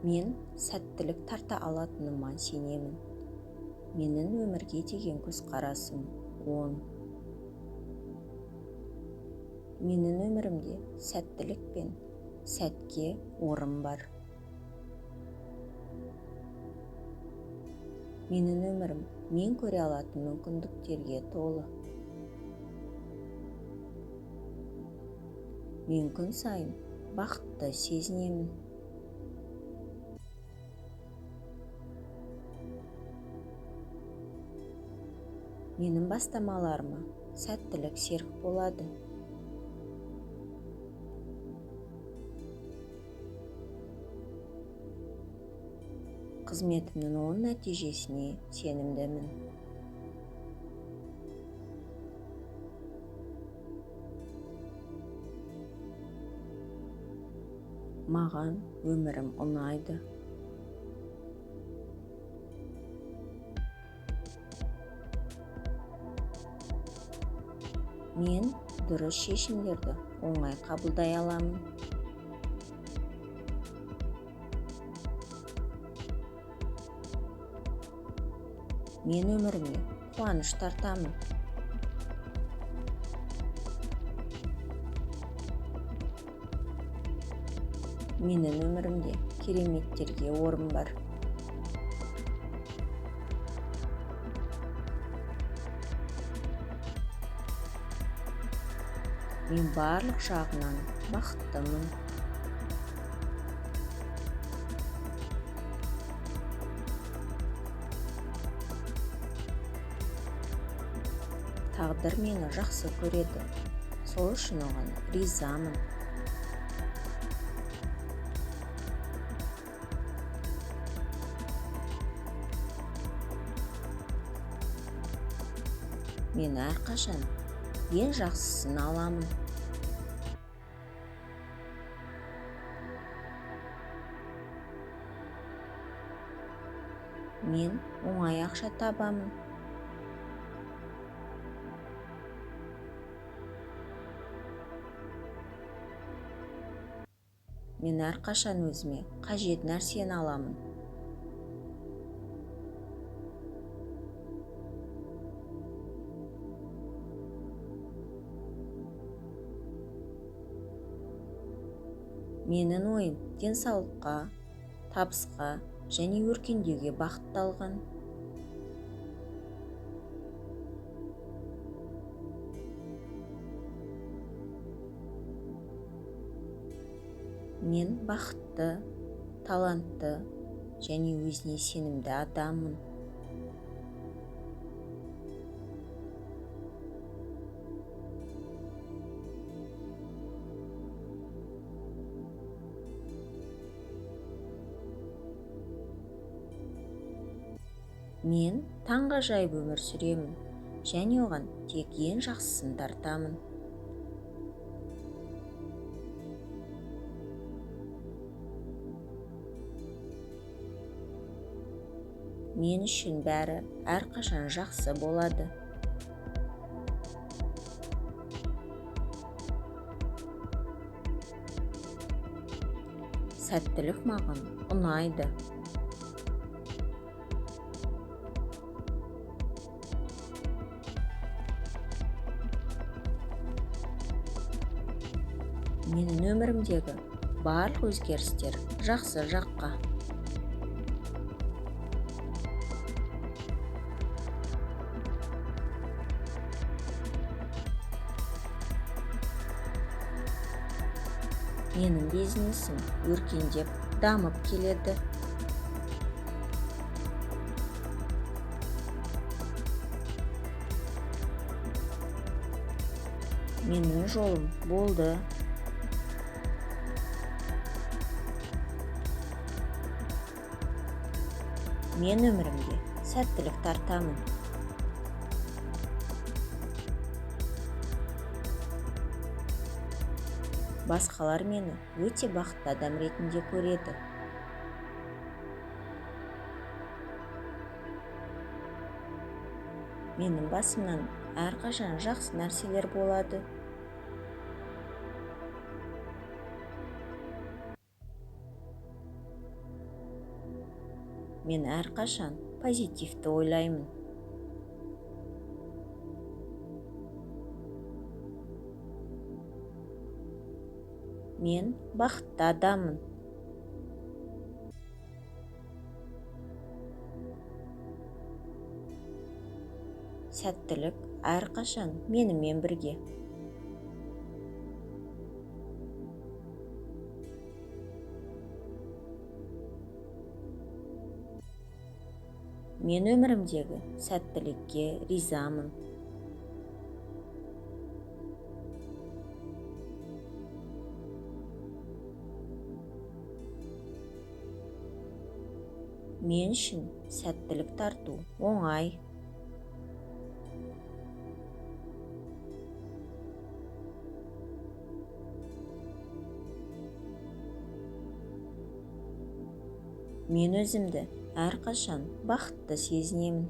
Мен сәттілік тарта алатыныма сенемін. Менің өмірге деген көзқарасым 10. Менің өмірімде сәттілік пен сәтке орын бар. Менің өмірім мен көре алатын мүмкіндіктерге толы. Мен күн сайын бақытты сезінемін. Менің бастамаларыма сәттілік серік болады. Қызметімнің оң нәтижесіне сенімдімін. Маған өмірім ұнайды. Мен дұрыс шешімдерді оңай қабылдай аламын. Мен өміріме қуаныш тартамын. Менің өмірімде кереметтерге орын бар. Мен барлық жағынан бақыттымын. Тағдыр мені жақсы көреді, сол үшін оған ризамын. Мен әрқашан ең жақсысын аламын. Мен оңай ақша табамын. Мен әрқашан өзіме қажет нәрсені аламын. Менің ойым денсаулыққа, табысқа және өркендеуге бағытталған. Мен бақытты, талантты және өзіне сенімді адаммын. Мен таңғажайып өмір сүремін және оған тек ең жақсысын тартамын. Мен үшін бәрі әрқашан жақсы болады. Сәттілік маған ұнайды. Менің өмірімдегі барлық өзгерістер жақсы жаққа. Менің бизнесім өркендеп, дамып келеді. Менің жолым болды. Мен өмірімде сәттілік тартамын. Басқалар мені өте бақытты адам ретінде көреді. Менің басымнан әрқашан жақсы нәрселер болады. Мен әрқашан позитивті ойлаймын. Мен бақытты адаммын. Сәттілік әрқашан менімен бірге. Мен өмірімдегі сәттілікке ризамын. Мен үшін сәттілік тарту оңай. Мен өзімді әрқашан бақытты сезінемін.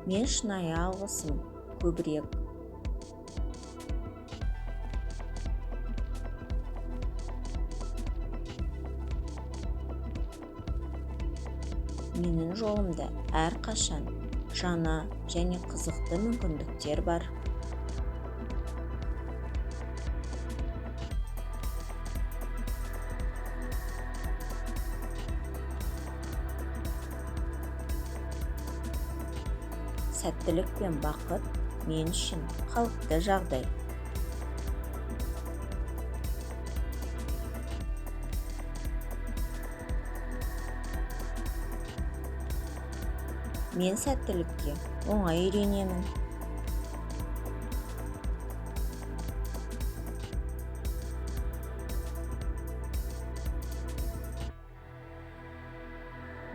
Мен шынайы алғысым көбірек. Менің жолымда әрқашан жаңа және қызықты мүмкіндіктер бар. Сәттілік пен бақыт мен үшін қалыпты жағдай. Мен сәттілікке оңай үйренемін.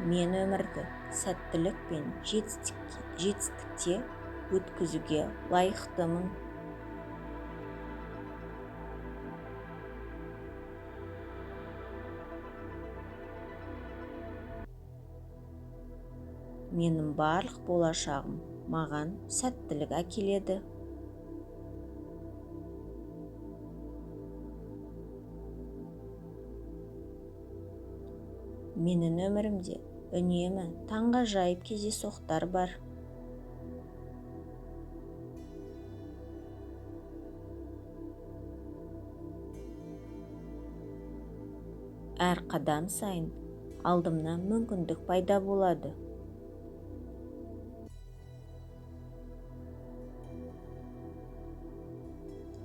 Мен өмірді сәттілік пен жетістікте өткізуге лайықтымын. Менің барлық болашағым маған сәттілік әкеледі. Менің өмірімде үнемі таңғажайып кездейсоқтар бар. Әр қадам сайын алдымнан мүмкіндік пайда болады.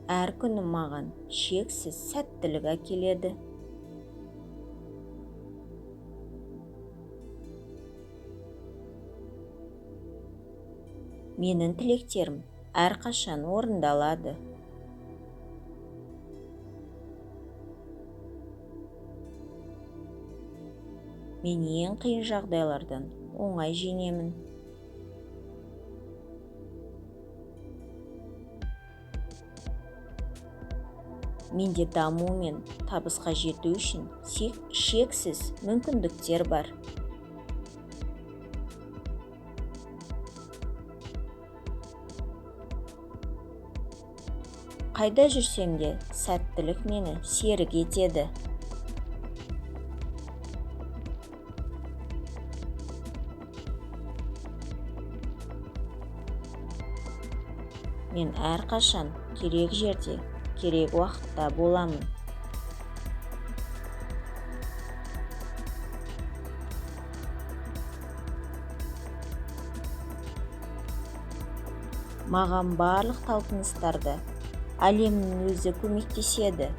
Әр күнім маған шексіз сәттілік әкеледі. Менің тілектерім әрқашан орындалады. Мен ең қиын жағдайлардан оңай жеңемін. Менде даму мен табысқа жету үшін шексіз мүмкіндіктер бар. Қайда жүрсем де сәттілік мені серік етеді. Мен әрқашан керек жерде, керек уақытта боламын. Маған барлық талпыныстарда әлемнің өзі көмектеседі.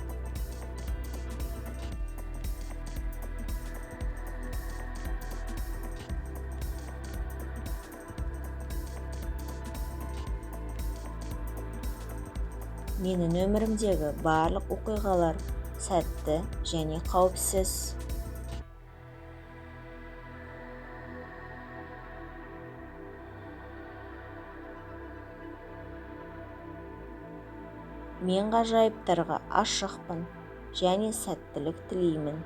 Менің өмірімдегі барлық оқиғалар сәтті және қауіпсіз. Мен ғажайыптарға ашықпын және сәттілік тілеймін.